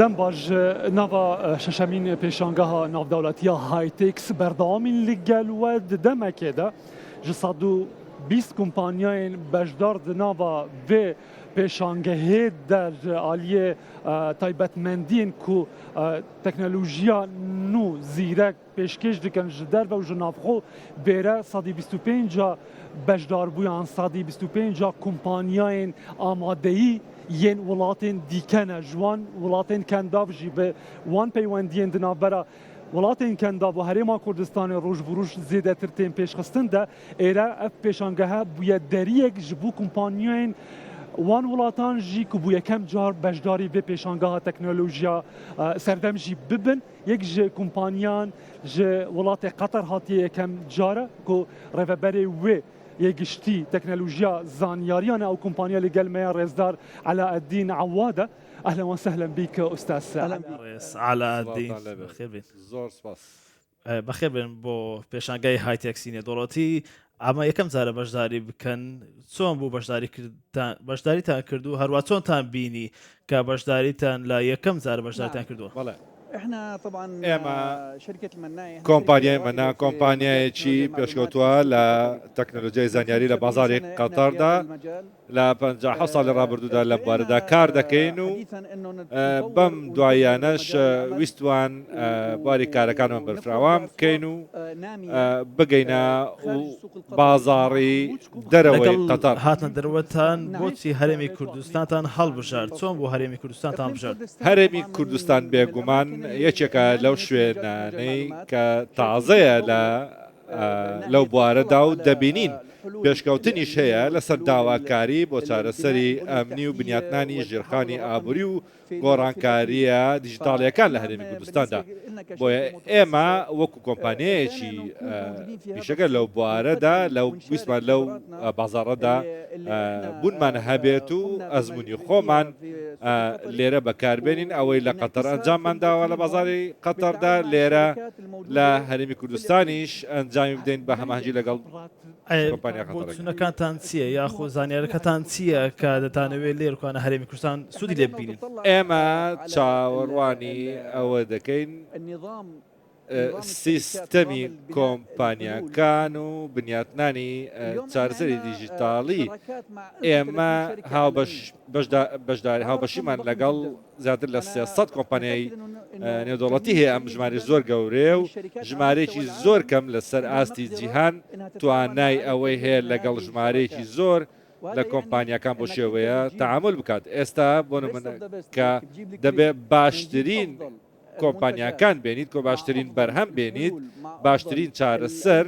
Dem baş ji nava şeşemîn pêşangeha navdewletiya Haytex berdewamîn li gel we di demekê de ji 120 kompanyayên beşdar di nava vê pêşangehê de ji aliyê taybetmendiyên ku teknolojiya nû zîrek pêşkêş dikin ji derve û ji navxwe bêre 125 a beşdarbûyan 125 a kompanyayên amadeyî yên welatên dîke ne ji wan welatên Kendav jî bi wan peywendiyên di navbera welatên Kendav û Herêma Kurdistanê roj bi roj zêdetir tên pêşxistin de êre ev pêşangehe bûye deriyek ji bo kompanyayên wan welatan jî ku bû yekem car beşdarî vê pêşangeha teknolojiya serdem jî bibin. Yek ji kompaniyan ji welatê Qeter hatiye yekem car e ku rêveberê wê yê giştî teknolojiya zanyariyan e ew kompaniya li gel me ya rêzdar Elaeddîn Ewad e. Ehlen we sehlen bîk Ustaz Ela. Rêz Elaeddîn bixêr bîn. Zor spas. بەخێر بێن بۆ پێشانگای هایتێکسی نێودەوڵەتی ئەمە یەکەم جارە بەشداری بکەن چۆن بوو بەشداری بەشداریتان کردو هەروە چۆنتان بینی کە بەشداریتان لە یەکەم جارە بەشداریتان کردووە؟ بەڵێ ئێمە کۆمپانیای مەنا کۆمپانیایەکی پێشکەوتووە لە تەکنەلۆژیای زانیاری لە بازاڕی قەتەردا لە 57 ساڵی ڕابردوودا لەم بوارەدا کار دەکەین و بەم دواییانەش ویستوان بواری کارەکانمان بەرفراوان بکەین و بگەینە بازاڕی دەرەوەی قەتەر. هاتنە دەرەوەتان بۆچی هەرێمی کوردستانتان هەڵبژارد؟ چۆن بوو هەرێمی کوردستانتان هەڵبژارد؟ هەرێمی کوردستان بێگومان یەکێکە لەو شوێنانەی کە تازەیە لە لەو بوارەدا و دەبینین پێشکەوتنیش هەیە لەسەر داواکاری بۆ چارەسەری ئەمنی و بنیاتنانی ژێرخانی ئابووری و گۆڕانکارییە دیجیتاڵییەکان لە هەرێمی کوردستاندا. بۆیە ئێمە وەکو کۆمپانیایەکی پیشەگەر لەو بوارەدا لەو ویستمان لەو بازاڕەدا بوونمان هەبێت و ئەزموونی خۆمان لێرە بەکاربێنین ئەوەی لە قەتەر ئەنجاممان داوە لە بازاڕی قەتەردا لێرە لە هەرێمی کوردستانیش ئەنجامی بدەین بە هەماهەنگی لەگەڵ کۆمپانیا قەتەرەکان. بۆچوونەکانتان چییە یاخۆ زانیارەکەتان چییە کە دەتانەوێت لێرکانە هەرێمی کوردستان سوودی لێ ببینن؟ ئێمە چاوەڕوانی ئەوە دەکەین سیستەمی کۆمپانیاکان و بنیاتنانی چارەسەری دیجیتاڵی ئێمە هاوبەش بەشداری هاوبەشیمان لەگەڵ زیاتر لە 300 کۆمپانیای نێودەوڵەتی هەیە ئەم ژمارەی زۆر گەورەیە و ژمارەیەکی زۆر کەم لەسەر ئاستی جیهان توانای ئەوەی هەیە لەگەڵ ژمارەیەکی زۆر لە کۆمپانیاکان بۆ شێوەیە تەعامول بکات ئێستا بۆ نمونە کە دەبێ باشترین کۆمپانیاکان بێنیت کۆ باشترین بەرهەم بێنیت باشترین چارەسەر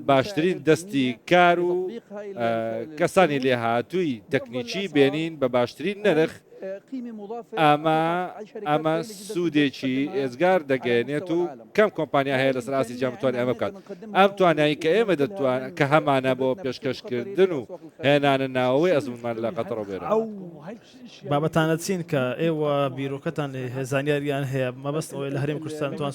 باشترین دەستی کار و کەسانی لێهاتووی تەکنیکی بێنین بە باشترین نرخ ئەمە ئەمە سوودێکی ئێجگار دەگەیەنێت و کەم کۆمپانیا هەیە لەسەر ئاستی جیهان بتوانێت ئەمە بکات. ئەم توانایی کە ئێمە دەتوان کە هەمانە بۆ پێشکەشکردن و هێنانە ناوەوەی ئەزموونمان لە قەتەڕەوە بێرە. ئەو بابەتانە چین کە ئێوە بیرۆکەتان لێ هەیە، زانیاریان هەیە، مەبەستم ئەوەیە لە هەرێمی کوردستان بتوان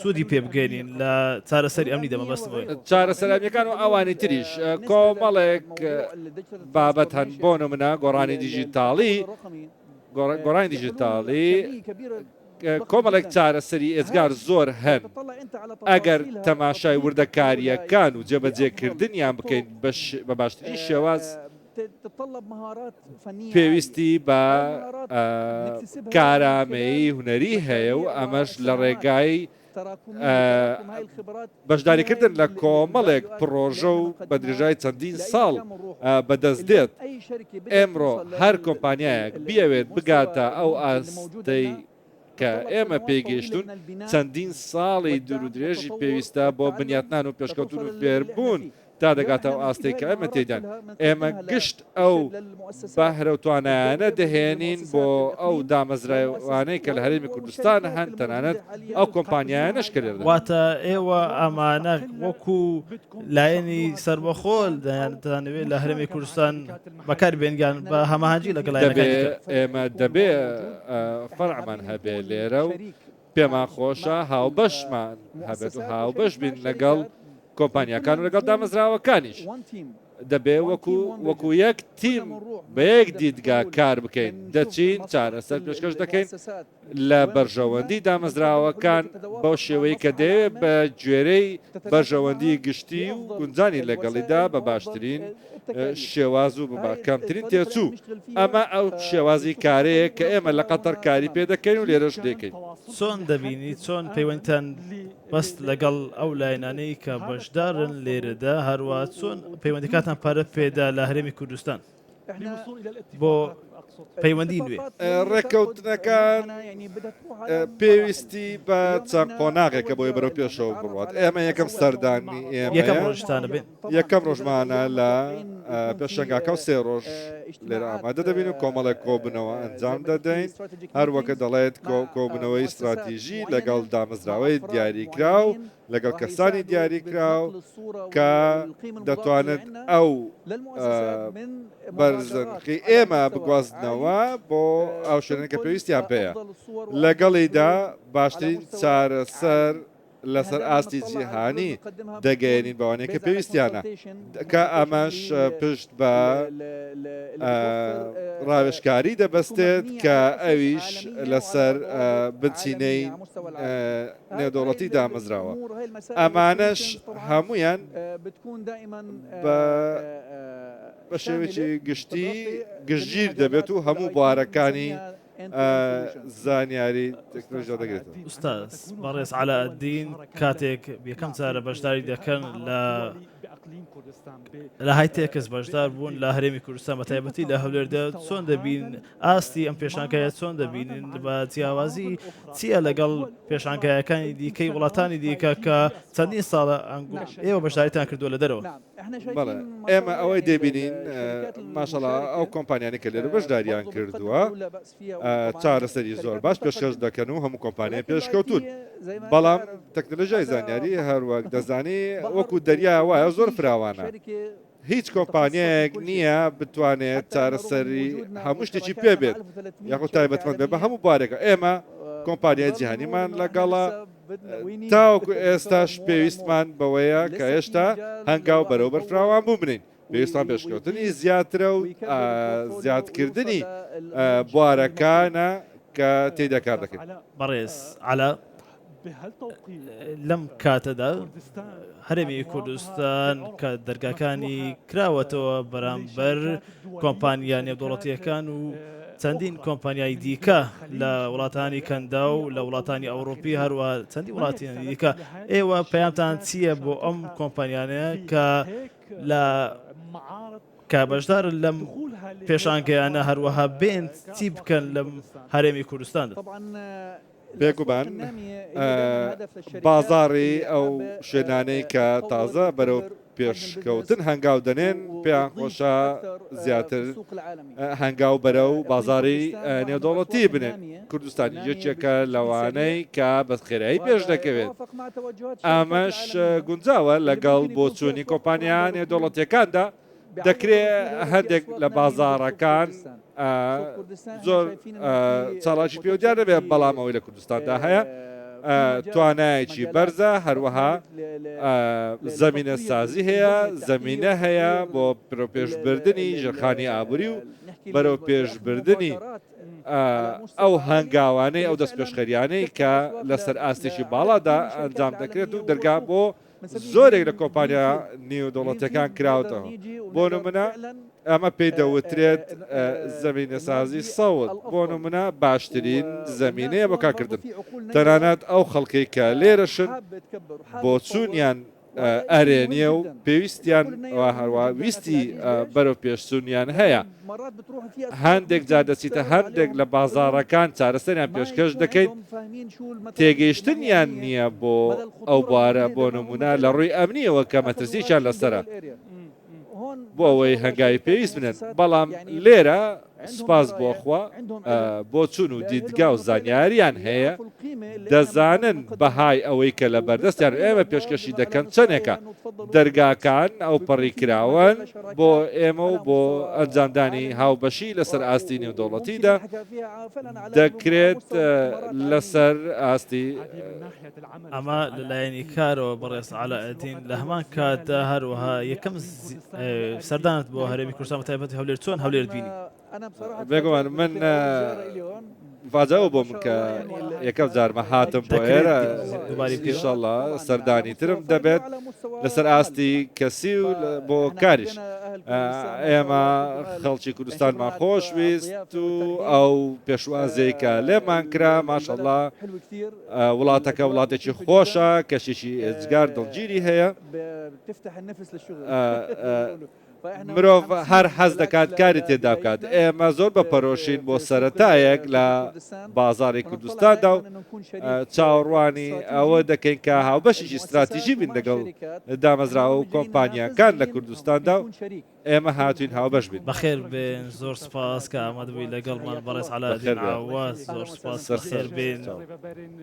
سوودی پێ بگەینین لە چارەسەری ئەمنیدا مەبەستم ئەوەیە. چارەسەرە ئەمنییەکان و ئەوانی تریش کۆمەڵێک بابەت هەن بۆ نمونە گۆڕانی دیجیتاڵی گۆڕانی دیجیتاڵی کۆمەڵێک چارەسەری ئێجگار زۆر هەن ئەگەر تەماشای وردەکارییەکان و جێبەجێکردنیان بکەین بە باشترین شێواز پێویستی بە کارامەیی هونەری هەیە و ئەمەش لە ڕێگای بەشداریکردن لە کۆمەڵێک پڕۆژە و بە درێژای چەندین ساڵ بەدەست دێت. ئێمڕۆ هەر کۆمپانیایەک بیەوێت بگاتە ئەو ئاستەی کە ئێمە پێی گەیشتوون، چەندین ساڵی دوورودرێژی پێویستە بۆ بنیاتنان و پێشکەوتن و فێربوون تا دەگاتە ئەو ئاستەی کە ئێمە تێیداین. ئێمە گشت ئەو بەهرە و توانایانە دەهێنین بۆ ئەو دامەزراوانەی کە لە هەرێمی کوردستان هەن، تەنانەت ئەو کۆمپانیایانەش کە لێرەدا هەن. واتە ئێوە ئەمانە وەکو لایەنی سەربەخۆ دەتانەوێت لە هەرێمی کوردستان بەکار بێن یان بە هەماهەنگی لەگەڵ لایەنەکانی دەبێ دیکە؟ ئێمە دەبێ فەرعمان هەبێ لێرە و پێمان خۆشە هاوبەشمان هەبێت و هاوبەش بین لەگەڵ کۆمپانیاکان و لەگەڵ دامەزراوەکانیش. دەبێ وەکو وەکو یەک تیم بە یەک دیدگا کار بکەین، دەچین چارەسەر پێشکەش دەکەین لە بەرژەوەندی دامەزراوەکان بەو شێوەی کە دەیەوێت بە گوێرەی بەرژەوەندی گشتی و گونجانی لەگەڵیدا بە باشترین شێواز و بە کەمترین تێچوو. ئەمە ئەو شێوازی کارەیە کە ئێمە لە قەتەر کاری پێ دەکەین و لێرەش دەیکەین. چۆن دەبینی چۆن پەیوەندیتان بەست لەگەڵ ئەو لایەنانەی کە بەشدارن لێرەدا، هەروەها چۆن پەیوەندیەکانتان پەرە پێدا لە هەرێمی کوردستان بۆ پەیوەندی نوێ؟ ڕێککەوتنەکان پێویستی بە چەند قۆناغێکە بۆی بەرەو پێشەوە بڕوات. ئێمە یەکەم سەردانی ئێمەیە. یەکەم ڕۆژتانە بێ. یەکەم ڕۆژمانە لە پێشەنگاکە و سێ ڕۆژ لێرە ئامادە دەبین و کۆمەڵێک کۆبوونەوە ئەنجام دەدەین. هەروەکە دەڵێت کۆبوونەوەی ستراتیژی لەگەڵ دامەزراوەی دیاریکراو، لەگەڵ کەسانی دیاریکراو کە دەتوانن ئەو بەرزنرخی ئێمە بگوازنەوە بۆ ئەو شوێنانەی کە پێویستیان پێیە. لەگەڵیدا باشترین چارەسەر لەسەر ئاستی جیهانی دەگەیەنین بەوانەی کە پێویستیانە کە ئەمەش پشت بە ڕاوێژکاری دەبەستێت کە ئەویش لەسەر بنچینەی نێودەوڵەتی دامەزراوە ئەمانەش هەمویان بە شێوەیەکی گشتی گشتگیر دەبێت و هەموو بوارەکانی زانیاری تەکنۆلۆژیا دەگرێتەوە. ئوستاز بەڕێز عەلائەدین کاتێک یەکەم جارە بەشداری دەکەن لە لە هایتێکس بەشدار بوون لە هەرێمی کوردستان بە تایبەتی لە هەولێردا چۆن دەبین ئاستی ئەم پێشانگایە چۆن دەبینن بە جیاوازی چییە لەگەڵ پێشانگایەکانی دیکەی وڵاتانی دیکە کە چەندین ساڵە ئێوە بەشداریتان کردووە لە دەرەوە؟ بەڵێ ئێمە ئەوەی دەبینین ماشەڵا ئەو کۆمپانیانی کە لێرە بەشداریان کردووە چارەسەری زۆر باش پێشکەش دەکەن و هەموو کۆمپانیای پێشکەوتون بەڵام تەکنەلۆژیای زانیاری هەروەک دەزانی وەکو دەریا وایە زۆر فراوانە هیچ کۆمپانیایەک نییە بتوانێت چارەسەری هەموو شتێکی پێ بێت یاخود تایبەتمەند بێت بە هەموو بارێکە ئێمە کۆمپانیای جیهانیمان لەگەڵە تاوەکو ئێستاش پێویستمان بەوەیە کە هێشتا هەنگاو بەرەو بەرفراوان بوون بنێین. پێویستمان پێشکەوتنی زیاترە و زیادکردنی بوارەکانە کە تێیدا کار دەکەین. بەڕێز عەلا، لەم کاتەدا هەرێمی کوردستان کە دەرگاکانی کراوەتەوە بەرامبەر کۆمپانیا نێودەوڵەتییەکان و چەندین کۆمپانیای دیکە لە وڵاتانی کەندا و لە وڵاتانی ئەوروپی هەروە چەندی وڵاتیانی دیکە ئێوە پەیامتان چییە بۆ ئەم کۆمپانیانەیە کە لە کە بەشدار لەم پێشانگەیانە هەروەها بێن چی بکەن لەم هەرێمی کوردستاندا؟ بێگومان بازاڕی ئەو شوێنانەی کە تازە بەرەو پێشکەوتن هەنگاو دەنێن پێیان خۆشە زیاتر هەنگاو بەرەو بازاڕی نێودەوڵەتی بنێن. کوردستانیش یەکێکە لەوانەی کە بە خێرایی پێش دەکەوێت. ئەمەش گونجاوە لەگەڵ بۆچوونی کۆمپانیا نێودەوڵەتییەکاندا. دەکرێ هەندێک لە بازاڕەکان زۆر چاڵاکی پێوە دیار نەبێت، بەڵام ئەوەی لە کوردستاندا هەیە توانایەکی بەرزە، هەروەها زەمینەسازی هەیە، زەمینە هەیە بۆ بەرەوپێشبردنی ژێرخانی ئابووری و بەرەوپێشبردنی ئەو هەنگاوانەی ئەو دەستپێشخەریانەی کە لەسەر ئاستێکی باڵادا ئەنجام دەکرێت و دەرگا بۆ زۆرێک لە کۆمپانیا نیودەوڵەتیەکان کراوەتەوە. بۆ نمونە ئەمە پێی دەوترێت زەمینەسازی سەوز، بۆ نمونە باشترین زەمینەیە بۆ کارکردن. تەنانەت ئەو خەڵکەی کە لێرەشن بۆچوونیان ئەرێنیە و پێویستیان هەروە ویستی بەرەو پێشچوونیان هەیە. هەندێک جار دەچیتە هەندێک لە بازاڕەکان چارەسەریان پێشکەش دەکەیت تێگەیشتنیان نییە بۆ ئەو بوارە بۆ نمونە لە ڕووی ئەمنیەوە کە مەترسیشیان لەسەرە بۆ ئەوەی هەنگاوی پێویست بنێن بەڵام لێرە. سوپاس بۆ خوا بۆچوون و دیدگا و زانیاریان هەیە، دەزانن بەهای ئەوەی کە لە بەردەستیان و ئێمە پێشکەشی دەکەن چەندێکە. دەرگاکان ئەوپەڕی کراوەن بۆ ئێمە و بۆ ئەنجامدانی هاوبەشی لەسەر ئاستی نێودەوڵەتیدا دەکرێت لەسەر ئاستی. ئەمە لە لایەنی کارەوە بەڕێز عەلائەدین، لە هەمان کاتدا هەروەها یەکەم سەردانت بۆ هەرێمی کوردستان بە تایبەتی هەولێر چۆن هەولێرت بینی؟ بێگومان من فاجەوە بۆ من کە یەکەم جارمە هاتم بۆ ئێرە ئینشەڵا سەردانی ترم دەبێت لەسەر ئاستی کەسی و بۆ کاریش ئێمە خەڵکی کوردستانمان خۆشویست و ئەو پێشوازێک کە لێمان کرا ماشەڵا وڵاتەکە وڵاتێکی خۆشە کەشێکی ئێجگار دڵگیری هەیە مرۆڤ هەر حەز دەکات کاری تێدا بکات، ئێمە زۆر بە پەرۆشین بۆ سەرەتایەک لە بازاڕی کوردستاندا و چاوەڕوانی ئەوە دەکەین کە هاوبەشێکی ستراتیژی بین لەگەڵ دامەزراوە و کۆمپانیاکان لە کوردستاندا و ئێمە هاتوین هاوبەش بین. بەخێر بێن زۆر سوپاس کە ئامادە بووی لەگەڵمان بەڕێز عەلائەدین عەواد زۆر سوپاس بەخێر بێن.